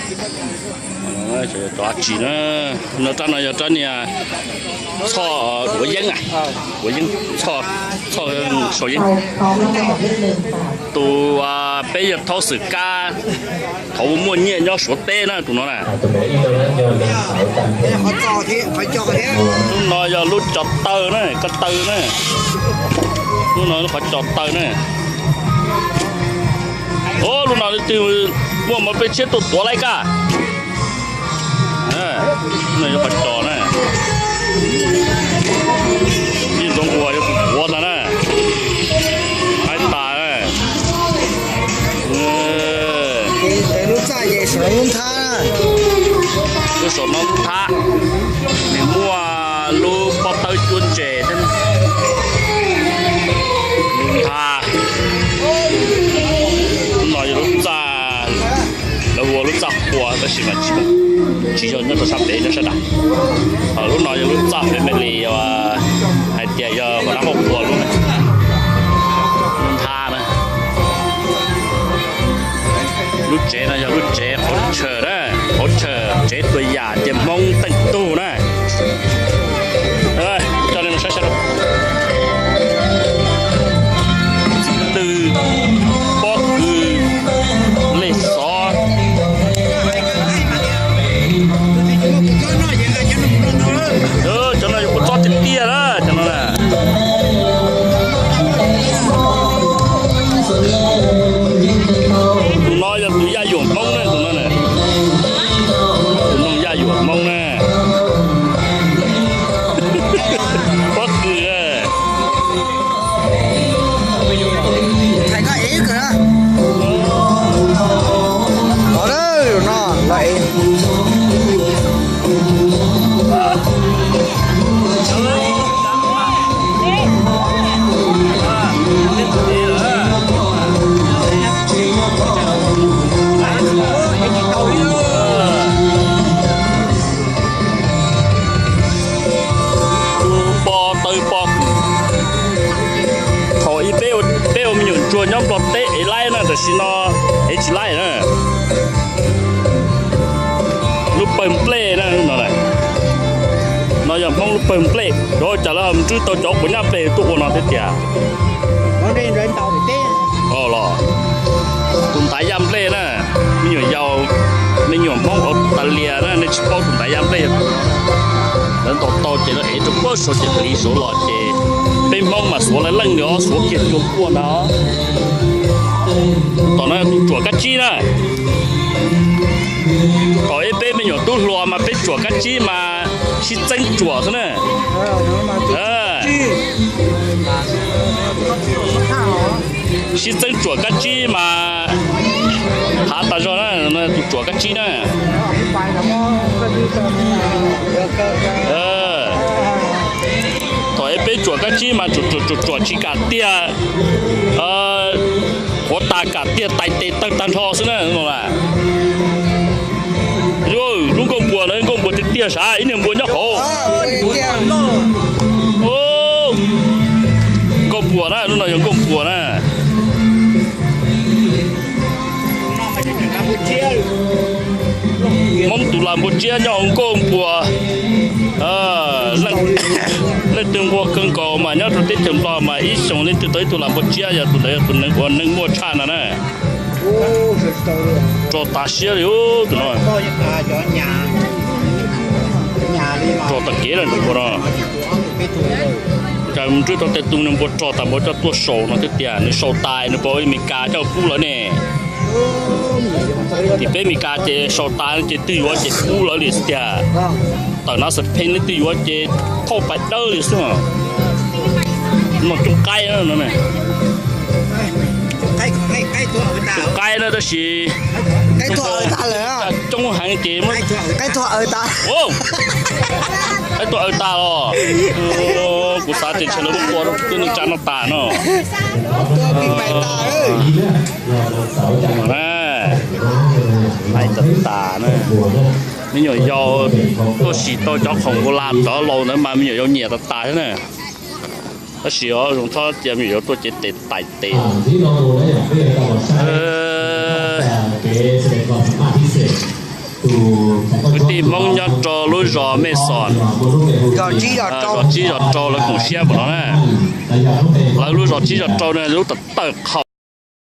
Cov dab tsi na, no rab no yog rab niag txhoj duav yeeb, duav yeeb, txhoj sau yeeb. Tus peb yog thaub xwm kab, thaum muaj nyiaj nyob Suav teb na tus no na. Lub no yog lub cov taw na, ko taw na. Lub no lub qhov cov taw na. Lub no leej twg muaj mov peb tshiab tuaj tuav laib kaj. Lub no yog qhov cov na. Ib ntxoov uas yog tus tuav ntag na. Qaib tas na. Lub saum no nthab, nws muaj lub pob tawb cuab ntses thiab. Lub nthab, lub no yog lub txaj, lawv hu ua lub txaj qhua tab sis mas tsis yog nyob rau sab pem, nyob sab nram. Lub no yog lub txaj family, hais tias yog hauv nab hauv qhua lub, lub nthab na. Lub tsev no yog lub tsev qhov chaw na, qhov chaw tsev tua yam tias Hmoob teej tug na. Coj nej mus saib saib, txiv twg, pob kws, lej xov. Cov no yog kua txob tiag tiag na, cov no na. Tus no yog tus yaj yuam Hmoob na, tus no na. Tus no yaj yuam Hmoob na. Pob kws. Pob tawb pob kws. Thaum ub peb ua me nyuam ntsuag nyob Nplog teb ev laib na, tam sim no ev tsis laib na. Lub pawg nplej na, no yog Hmoob lub pawg nplej. Ua cas lawv ho nrhiav tau cov quav nyab nplej tuaj ua no thiab tiag? Los tus ntaiv yaj nplej na, me nyuam yaus, me nyuam Hmoob Australia na, nej tsis paub tus ntaiv yaj nplej. Lawv ntaus tau ces lawv ev rau puag saud ces hliv saud los ces peb Hmoob mas xuav lawv leej li os, xuav kiag cua puag ntag. Tom no tus tsuam kab tsib na. Thaum ub peb me nyuam tub hluas mas peb tsuam kab tsib mas sib txeeb tsuam xwb na. Sib txeeb tsuam kab tsib mas hav tas zog na, tus tsuam kab tsib na. Thaum ub peb tsuam kab tsib mas tsuam tsuam tsuam tsuam tsis kam tiag, qhuav tas kam tiag, tais tes tawg tag nrho xwb na no. Lub nkauj npuas na, nkauj npuas tiag tiag sav, ib niag npua nyob hauv. Nkauj npuas na, lub no yog nkauj npuas na. Hmoob tus lam npua tsiab nyob hauv nkauj npuas. Leej twg nquag kawg nkaus mas nyob rau teb chaws Nplog mas ib xyoos leej twg tau ib tug lam npua tsiab, yog tus ntawd yog tus neeg uas neeg muaj tshaj no na. Rog tas siab li tus no. Rog tas kev lawm tus npua no. Cas mus nrhiav tau tej tus npua rog tas npua coj tuaj sau no thiab tiag, nws sau tas nws pab Amelikas coj pub lawm ne. Tim peb Amelikas ces sau tas ces twg yuav ces pub lawv li xwb tiag. Tawm nav xas pheej leej twg yuav ces thauj pais dawb li xwb. Muaj coob qaib no, coob qaib na tab sis coob heev ces qaib tuag aws tas los. Kuv xav tias ntshe lawv muab tua rau tej neeg tsa no tas no. Hais tas tas na, me nyuam yaus tuaj sim tau cov khoom nkaus las rov laus ntawd mas me nyuam yaus nyiam tas tas thiab na. Tab sis zoo thob cia me nyuam yaus tuaj cev tes tais tes. Kwv tij Hmoob nyob rau lub zos Mej Xos, zos tsib zos rau lawv koom siab mus no na. Lawv lub zos tsib zos rau no lub tawm tawm qhau.